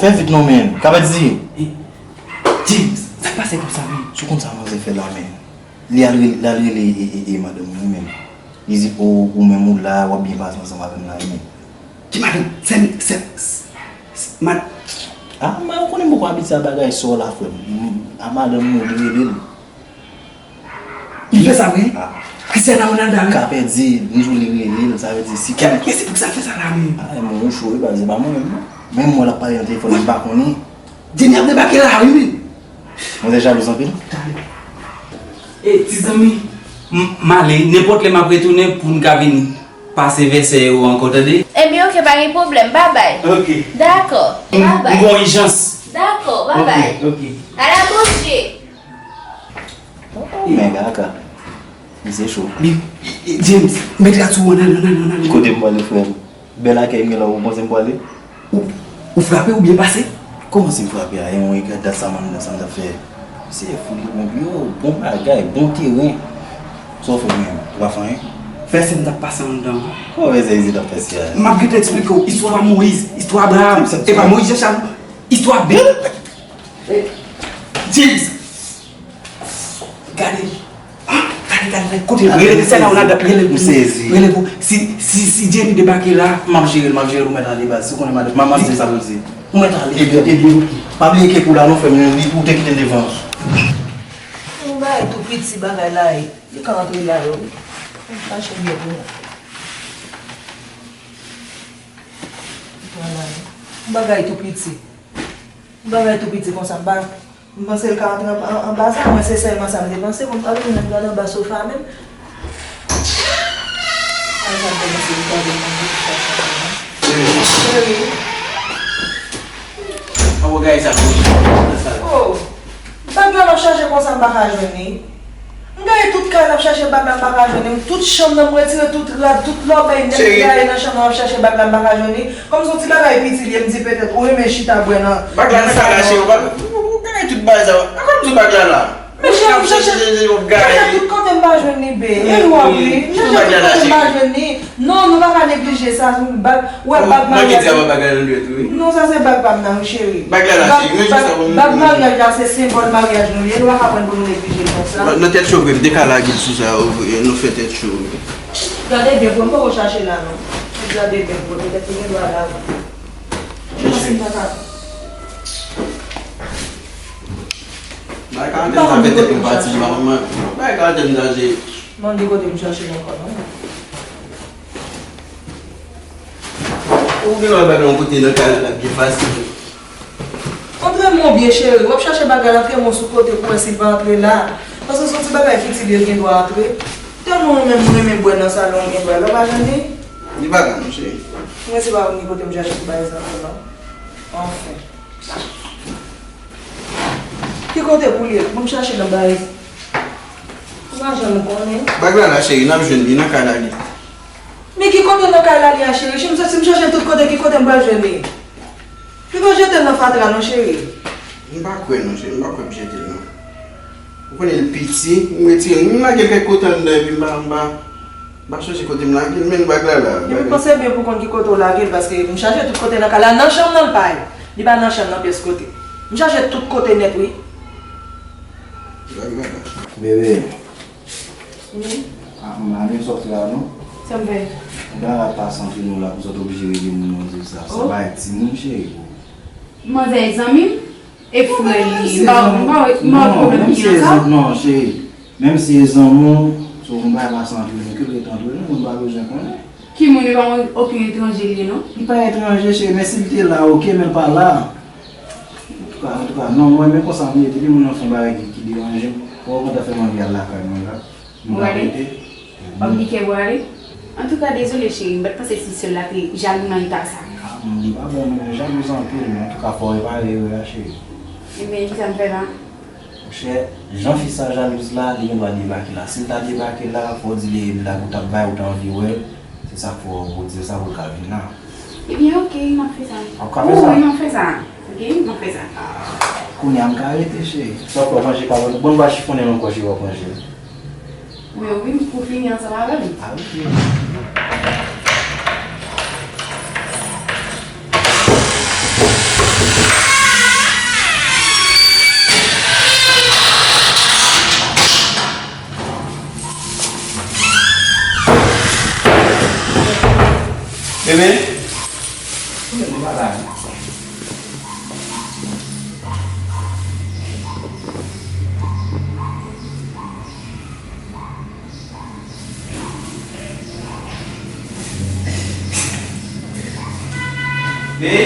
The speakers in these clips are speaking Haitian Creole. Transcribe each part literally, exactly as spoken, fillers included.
Fè vit non, men. Ka pèdi. E, James, sa k pase konsa, men? Si w konn sa manzè fè la, men. Li al rele, li al rele e, e, e madanm li, men. Li di, "O, ou menm ou la, w ap byen pase ansanm avè m la, men." Ki madanm? Sè, sè, sè, mad- Ah, mwen, ou konnen m poko abitye a bagay sa w la, frè m. M, a madanm mwen, li rele l. Li fè sa vre? Ah. Cristiano Ronaldo, wi. Ka pèdi, m di w li rele l, sa vle di si. Kè, kè se pou sa fè sa la, men? Ah, e mwen ou cho, wi, baz, se pa mwen menm, non. Menm mwen l ap pale nan telefòn, li pa konnen. Jenny ap debake la, wi, men. Mwen te jalouz anpil. E, ti zanmi, m, m ale, nenpòt lè m ap retounen pou n ka vin pase vèsè yo ankò, tande? Ebyen, oke, pa gen pwoblèm, babay. Oke. Dakò, m, m babay. Gon ijans. Dakò, babay. Oke, oke. Ala bondye. Men gaga. Misye cho. Li, James, met rad sou ou, ann ale, ann ale, ann ale. Kote m pwale, frè m? Bèl akèy m gen la, ou panse m pwale? Ou, ou frape ou byen pase? Kòman si m frape a? E yon regrè dat sa m anndan sa m t ap fè. Se fou li bon, yo, bon bagay, bon teren. Sa w fè menm? Ou pa fè anyen? Fè si m t ap pase anndan. Kòman fè se isit ap fè si a? M ap gentan eksplike w. Istwa Moyiz, istwa Abraram. E pa Moyiz Jecha non. Istwa Bib. James. Gade. Ah, gade, gade, gade. Kote l? Rele, se la ou la, rele. M sezi. Rele pou, si, si, si Jenny debake la. M ap jere l, m ap jere l, ou mèt ale baz. Si w konnen madanm, manman se sa pou l di. Ou mèt ale. Ebyen, ebyen, oke. Pa bliye ke pou la non, frè m, li, ou te kite l devan. Yon bagay tou piti, bagay la, e, li ka antre la, yo. M chache byen pou nou. Yon bagay tou piti. Yon bagay tou piti konsa, m pa, m panse l ka antre an, an, anba sa, mwen se sèlman sa m te panse pou m pa vin menm gade anba sofa menm. Ay, sa m te panse pou m pa vin menm gade anba sofa menm. Cheri. An w gade sa pou sa. Oh. Bag la m ap chache konsa m pa ka jwenn li. M gaye tout kay la, m ap chache bag la, m pa ka jwenn li. Tout chanm nan, m retire tout rad, tout lòbèy nèt m gaye nan chanm nan, m ap chache bag la, m pa ka jwenn li. Kòm se yon ti bagay piti li ye, m di petèt ou renmen chita bwè nan. Bag la nan kay la, cheri, ou pa, ou, ou gaye tout bagay sa yo. Ankò m di bag la la. Men cheri, m chache, chache tout kote m pa jwenn li, be. E lwa, wi. M chache tout kote m pa jwenn li. Non, nou pa ka neglije sa, bag, ou wè bag maryaj. Ou manke di a bag la nan lwèt, wi. Non, sa se bag pa m nan, wi, cheri. Bag la la, cheri, men jis sa pou nou. Bag maryaj la, se senbòl maryaj nou ye, nou pa ka pran l pou nou neglije l konsa. Nan tèt cho vre, m te ka lage l sou sa, vre, nou fè tèt cho, vre. Gade byen, pou m poko chache la, non. Gade byen, pou petèt li gen dwa la, wi. Mwen panse m pa ka. Bay karantèn sa fè tèt nou pati, mwen, mwen. Bay karantèn sa, cheri. Mande kote m chache l ankò, non. Ou gen lwa bay yon kote nan kay la, l ap byen fasil. Antre men w byen, cheri. W ap chache bagay la, antre men w sou kote pou wè si l pa antre la. Paske se yon ti bagay piti li ye, l gen dwa antre. Tèlman ou menm ou renmen bwè nan salon, ou gen dwa, lè w pa jwenn li. Li pa la, non, cheri. Mwen se pa ou ni kote m chache pou bagay sa ankò, non. Anfen. Ki kote pou l ye? Ban m chache nan bagay. Ou pa janm konnen. Bag la la, cheri, n ap jwenn li nan kay la li. Men ki kote nan kay la li a, cheri? Si m, si m chache tout kote, ki kote m pral jwenn li? Li pa jete l nan fatra non, cheri. M pa kwè non, cheri, m pa kwè m jete l non. Ou konnen l piti, m retire l, m lage l kèk kote anndan epi m pa, m pa, m pa sonje kote m lage l, men bag la la. Epi panse byen pou konn ki kote w lage l, paske m chache tout kote nan kay la, nan chanm nan l pa ye. Li pa nan chanm nan pyès kote. M chache tout kote nèt, wi. Bag la la. Bebe. Wi. Ah, m pa vin sòti la, non. Sa m fè? Bagay ap pase antre nou la, pou sòt oblije rele moun nan di sa. Sa pa timoun, cheri. Manzè zanmi m? E frè li, m pa, m pa wè, m pa wè pwoblèm ki nan sa. Non, cheri. Menm si e zanmi w, si w konn bagay pase antre nou, ke l ret antre nou, moun pa bezwen konnen. Ki moun, li pa yon okenn etranje li ye, non? Li pa etranje, cheri, men si l te la, oke, men l pa la. Antouka, antouka, non, mwen, men konsa m ye, depi moun nan fè yon bagay ki, ki deranje m, mwen kontan fè m anvi al lakay mwen la. Ou prale? W ap gen kè pou w ale? Antouka, dezole, cheri, m pa t panse ti sè l la te jalou nan eta sa. Ah, m pa bon, men jalouz anpil, men antouka, fò w repare erè a, cheri. Ebyen, kisa m fè la? Monchè, jan fi sa jalouz la, li gen dwa debake la. Si l ta debake la, fò w di li e blag ou t ap bay, ou t anvi wè l. Se sa k fè w di l sa pou l ka vin la. Ebyen, oke, m ap fè sa. W ap ka fè sa? Wi, wi, m ap fè sa. Oke, m ap fè sa. Ah, kounye a m ka rete, cheri. Sa w fè w manje pa bon, bon, m pa chifonnen non ankò, cheri, w ap manje. Men wi, m pou fini ansanm avè l. Ah, oke. Renmen? Ou menm ou pa la non. Veye.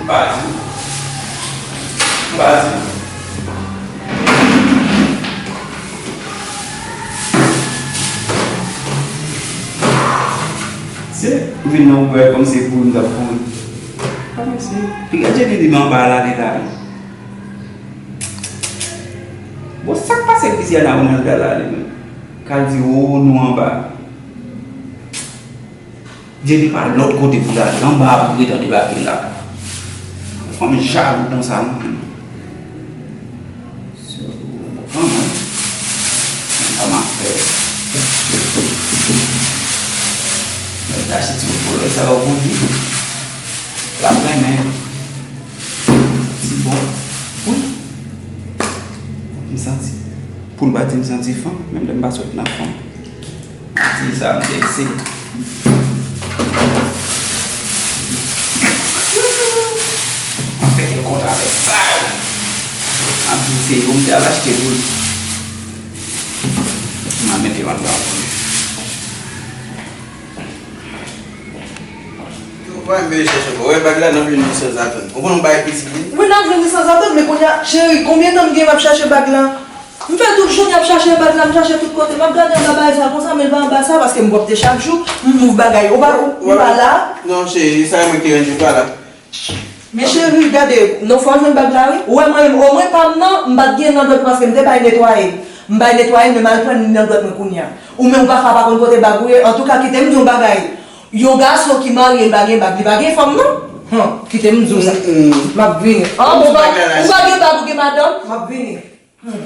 M pa di. M pa di. Se vin nan wè kòmsi pou m t ap kouri. Pa mèsi. Piga Jenny li men anba la li la. Bon, sa k pase Lisiana Ronalda la li menm? K al di, o, nou anba. Jenny pa lòt kote pou l ale, anba a pou l gentan debake la. Fanm jalou konsa, non. So, bon, fanm, sa m ap fè. Mwen ta achte ti bout kolè sa yo pou li. L ap renmen. Ti bon. Wi. M santi. Pou l pa di m santi fanm, menm lè m pa sot nan fanm. Ti sa m te ese. Mwen fè kèk kont avèk sa yo. M ap di se yo m te al achte pou li. M ap mete yo anndan pou li. Ou pa menm vin chèche ankò. Wè bag la nan vin wi sanzatann. Ou konn yon bagay piti vin? Wi, nan vin wi sanzatann, men kounye a, cheri, konbyen tan m gen m ap chache bag la? M fè tout jounen ap chache bag la, m chache tout kote. M ap gade anba bagay sa konsa, men l pa anba sa, paske m pwòpte chak jou, m mouv bagay. Ou pa, ou, ou pa la? Non, cheri, sa mwen ki ranje pa la. Men cheri, gade, non, fò w jwenn bag la, wi. Ou wè mwen menm, omwen pa m nan, m pa t gen nan dwèt mwen paske m te bay netwaye. M bay netwaye, men m al pran nan dwèt mwen kounye a. Ou menm ou pa ka pa konn kote bag ou ye, antouka kite m di w yon bagay. Yon gason ki marye, l pa gen bag, li pa gen fanm, non? Hum, kite m di w sa. M ap vini. An, bon, ou pa gen bag, ou gen madanm? M ap vini. Hmm.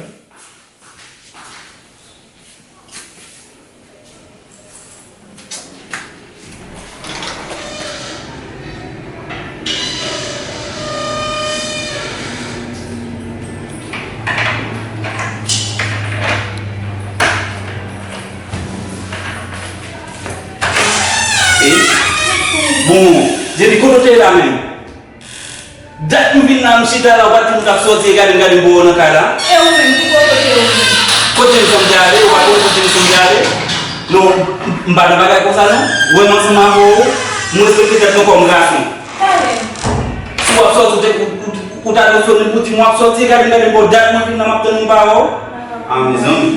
E? Bon, Jenny, kote w te ye la menm? Dat m vin la, m chita la, ou pa di m k ap sòti, e gade m, gade m bò w nan kay la. E ou menm, ki bò kote ou menm? Kot Jenson te ale, ou pa konnen kot Jenson te ale? Non, m, m pa nan bagay konsa non. Wè m ansanm avè w, m respekte tèt mwen kòm gason. Talè. Si w ap sòti, ou te, ou, ou, ou ta dwe sonn pou di m w ap sòti, e gade m, gade m bò w, dat mwen vin la, m ap tann ou, m pa wè w. A, mezanmi.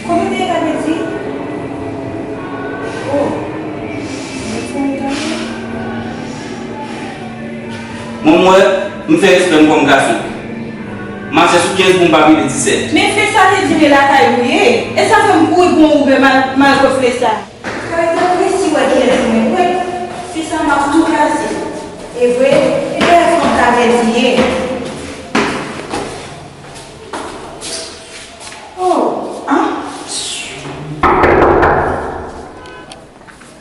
Kòman te ye, Kabèdi? Oh. Mwen, mwen, m fè respè m kòm gason. M mache sou kenz pou m pa pile disèt. Men fi sa te di men lakay ou ye. E sa fè m kouri pou mwen ouvè mal, mal kòfle sa. Kabèdi, ap resi wè kilè jounen prèt. Fi sa m ap tou kraze. E vre, e dèyè fanm Kabèdi ye. Oh, an?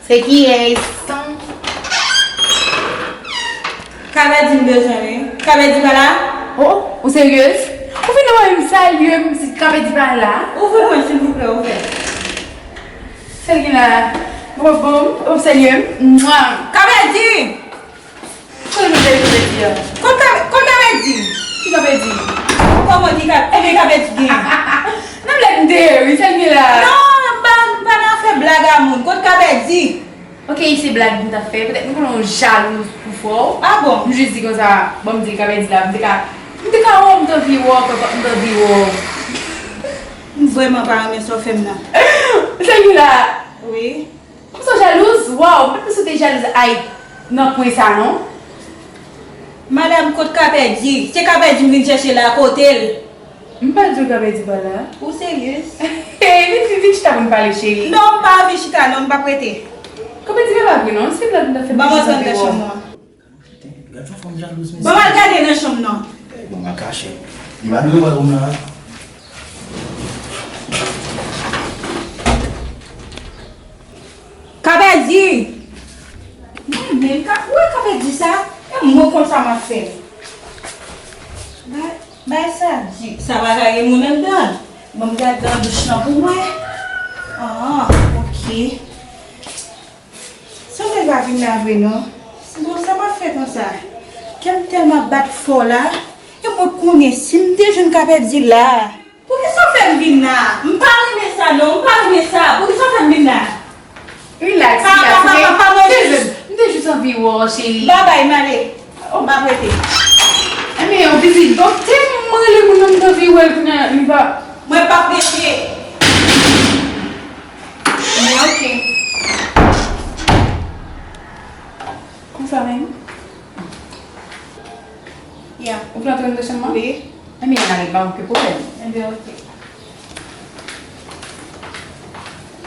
Se kiyès? Kabèdi m bezwen wi. Kabèdi pa la? Oh, ou seryez? Ou vin wè m salye m si Kabèdi pa la? Ouvri mwen silvouplè, ouvè. Sèl ki la. Bon, bon, ou salye m. Mwa. Kabèdi! Kote nou te ye Kabèdi a? Kot Ka-, kot Kabèdi? Ki Kabèdi? Kòman ki Ka-, konbyen Kabèdi gen? Nan blèd m te ye wi, sèl ki la. Non, m pa, m pa nan fè blag a moun. Kot Kabèdi? Ok, se blag m t ap fè. Petèt m konnen w jalouz pou fò. A bon? M jis di konsa, bon, m di Kabèdi la, m te ka, m te ka wè w, m t anvi wè w, m t anvi wè w. M vrèman pa renmen sa w fè m nan. Sèl ki la. Wi. Konsa w jalouz? Waw, m pa t panse w te jalouz ay nan pwen sa non. Madanm, kot Kapèdi? Se Kapèdi m vin chèche la, kote l? M pa di w Kapèdi pa la. Ou seryez? Hey, vin, vin, vin chita pou n pale, cheri. Non, m pa anvi chita non, m p ap rete. Kapèdi pa la vre non, se blag m t ap fè. Ban m antre anndan chanm nan. Gad yon fanm jalouz, mesye. Bon, m al gade nan chanm nan. Bon, m al kache. Li pa dwe wè w nan. Kapèdi! Men, men, ka, ou wè Kapèdi sa? E mwen konn sa m ap fè. Bay, bay sa di. Sa pa ka gen moun anndan. Ban m gade nan douch lan pou m wè. Ah, ok. Sanble l pa vin la vre non. Bon, sa m ap fè konsa? Kè m tèlman bat fò la, e mwen konnen si m te jwenn Kapèdi la. Poukisa w fè m vin la? M pa renmen sa non, m pa renmen sa. Poukisa w fè m vin la? Relax, relax, ok? M te jis, m te jis anvi wè w, cheri. Babay, m ale. Oh, m ap rete. Enben, ou vizit doktè, m rele moun nan, m t anvi wè l kounye a, li pa. Mwen p ap rete. Enben, ok. Konsa menm? Yeah. Ou pran twenty chanm nan? Wi. Enben, ale, pa okenn pwoblèm. Enben, ok.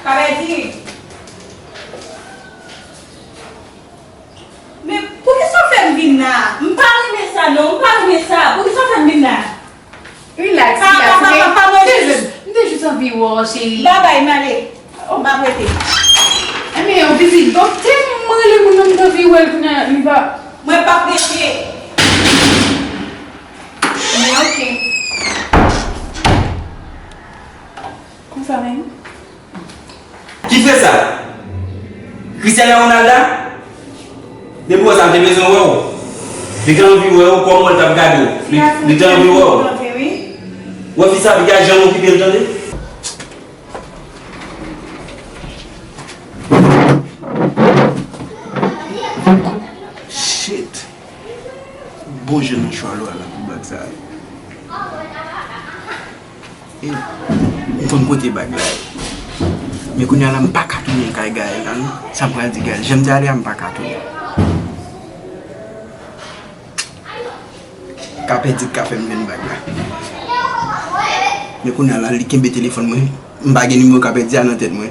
Kapèdi. Men poukisa w fè m vin la? M pa renmen sa non, m pa renmen sa. Poukisa w fè m vin la? Relax, relax, ok? M te jis, m te jis anvi wè w, cheri. Babay, m ale. Oh, m ap rete. Enben, ou vizit doktè, m rele moun nan, m t anvi wè l kounye a, li pa. Mwen p ap rete. Enben, ok. Konsa menm. Ki frè sa? Cristiano Ronaldo? Depi w wè sa, m te bezwen wè w. Li te anvi wè w, kòman l t ap gade w? Li, li te anvi wè w. Wè fi sa, piga janm okipe l, tande? Shit. Bon jan nan chwa lwa la pou bag sa yo. E, m konn kote bag la ye. Men kounye a la, m pa ka tounen kay Gaël la, non. Sa m pral di Gaël, jan m te ale a, m pa ka tounen. Kapèdi k ka fè m jwenn bag la. Men kounye a la, li kenbe telefòn mwen. M pa gen nimewo Kapèdi a nan tèt mwen.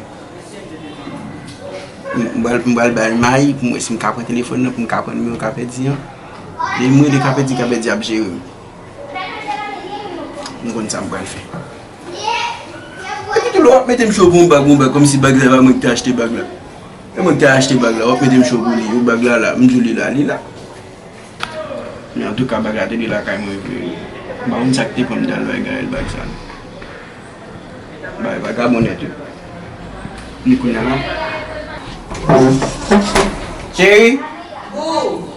M, m pral, m pral bay Mayi pou m wè si m ka pran telefòn nan, pou m ka pran nimewo Kapèdi an. Lè m rele Kapèdi, Kapèdi ap jere m. M konn sa m pral fè. Epi tou lè w ap mete m cho pou yon bag, yon bag, kòmsi bag la, e pa mwen ki te achte bag la. E mwen ki te achte bag la, w ap mete m cho pou li, yon bag la la, m di w li la, li la. Men antouka, bag la te dwe lakay mwen vre wi. M pa konn sa k te pran m t al bay Gaël bag sa non. Bay vagabon nèt wi. Ni kounye a la. Cheri. Ou.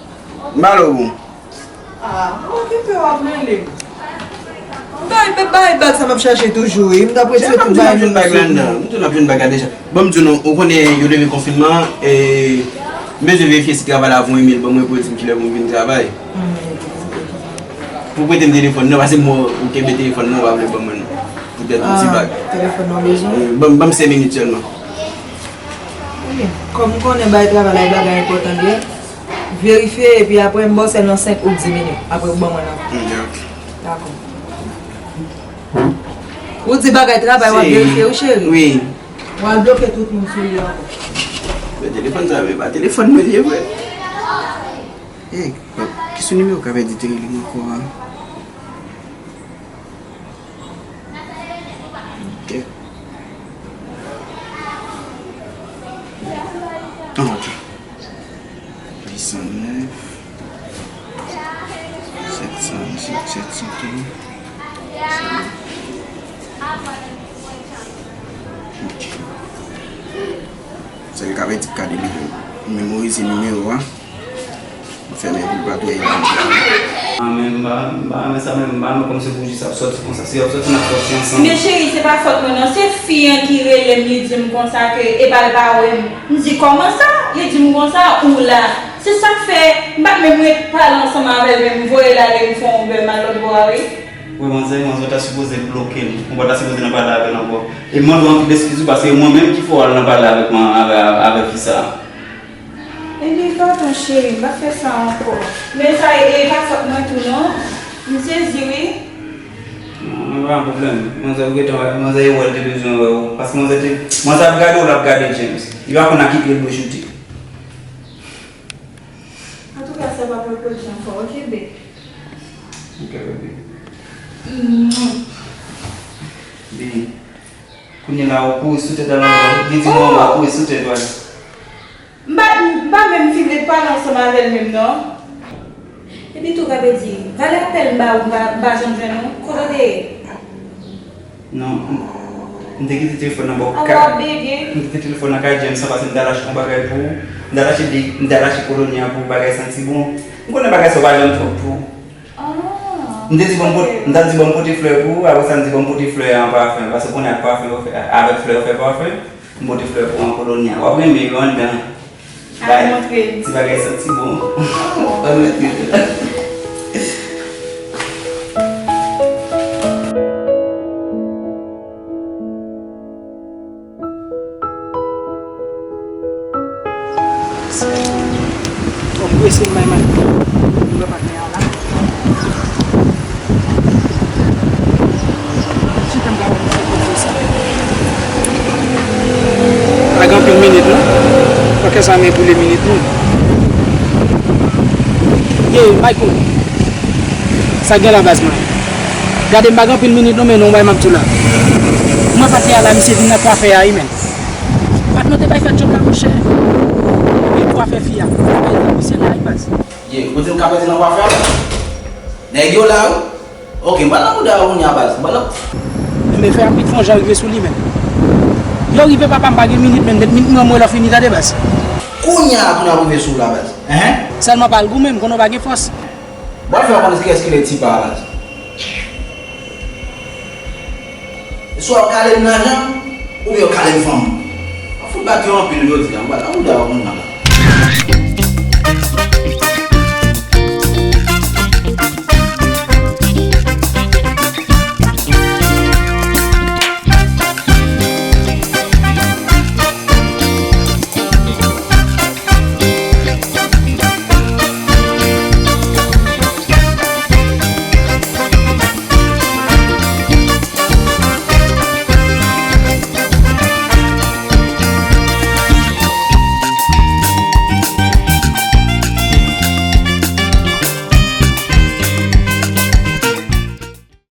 M pale w bon. Ah, m okipe w ap rele m. Bay, bay, bay, bag sa m ap chache toujou wi. M t ap retire tout bagay nou sou. M di w n ap jwenn bag la deja. Bon, m di w non, ou konnen yo leve konfinman, e, m bezwen verifye si travay la voye imèl ban mwen pou yo di m kilè pou m vin travay. Pou prete m telefòn nan, paske m wè ou kenbe telefòn nan, ou pa vle ban mwen non. Poutèt yon ti bag. Telefòn nan bezwen? Ban m, ban m senk minit sèlman. Ok. Kòm m konnen bay travay la e bagay enpòtan li ye, verifye epi apre m ba w sèlman senk ou dis minit. Apre ou ban mwen nan. Ok, ok. Dakò. Ou di bagay travay w ap verifye wi, cheri. Wi. W al bloke tout moun sou li ankò. Men telefòn sa, men pa telefòn mwen li ye vre. Hey, ki sou nimewo Kapèdi te rele m ankò a? Ok. Ah, ok. Huit cent neuf, sept cent, sept cent un. Ok. Sèl Kapèdi k ka delivre. Memorize nimewo a. Fèmen pou l pa touye moun. Ah, men m pa, m pa renmen sa, men m pa renmen kòmsi pou jis ap sòti konsa. Si y ap sòti, n ap sòti ansanm. Men cheri, se pa fòt mwen non, se fi an ki rele m, li di m konsa ke e pa l pa wè m. M di, kòman sa? Li di m konsa, ou la. Se sa k fè, m pa t menm ret pale ansanm avè l, men m voye l ale, m fè yon bè m al lòt bò a, wi. Wi, manzè, manzè, w ta sipoze bloke l. Ou pa ta sipoze nan pale avè l ankò. E m mande w anpil eskiz, wi, paske mwen menm ki fè w al nan pale avèk mwen, avè, avè fi sa a. Ebyen, padon, cheri, m pa fè sa ankò. Men sa e, e pa fòt mwen tou, non. M sezi, wi. Non, men pa gen pwoblèm. Manzè, ou gentan wè, manzè, e wè l te bezwen wè w. Paske manzè te, manzè ap gade w, l ap gade James. Li pa konn a ki pye l dwe choute. Antouka, sa p ap repwoduit ankò, ok, babe? Ok, baby. Mm. Bi, kounye la, ou kouri sou tèt al ankò. Li di non, ou kouri sou tèt, wè. M pa, m pa menm fin ret pale ansanm avè l menm non. Epi tou, Kapèdi, valè apèl m ba ou, m pa, m pa janm jwenn ou. Kote w te ye? Non. M te kite telefòn nan bò kay. M kite telefòn nan kay James lan paske m t al achte yon bagay pou ou. M t al achte de, m t al achte kolonya pou bagay santi bon. M konnen bagay sa yo pa janm twòp pou ou. M te di bon, m t ap di bon m pote flè pou ou, apre sa m di bon m pote flè an pafen, paske konnen ak pafen yo fè, avèk flè yo fè pafen, m pote flè pou an kolonya. W ap renmen yo anndan. Bay, ti bagay santi bon. Ban mwen tou. Bon, m prese m bay Mike. M wè patnè a la. Chita m ka wè misye konn fè sa. Pa gen anpil minit non. Fòk sa men boule minit non. Ye, Michael. Sa gen la baz mwen. Gade m pa gen anpil minit non, men non bay m ap di w la. Mwen patnè a la, misye vin nan kwafè a wi, men. Patnè te bay fè djòb la, monchè. Epi kwafè fi a. Misye la wi, baz. Ye, ou di m ka pèdi nan kwafè a? Nèg yo la wi. Ok, m pral nan bouda yo kounye a baz. M pral nan. Men fè rapid fè yon jan rive sou li, men. Yo rive papa, m pa gen minit, men minit mwen mwen lò fini tande baz. Kounye a pou n ap rive sou ou la baz. Enhen. Sèlman pa al goumen, m konnen w pa gen fòs. Bon, fè w konnen kiyès ki lè tipa a baz. Swa w kale m lajan, oubyen w kale m fanm. Mwen fout bat yo anpil jodi a, m pral nan bouda yo kounye a.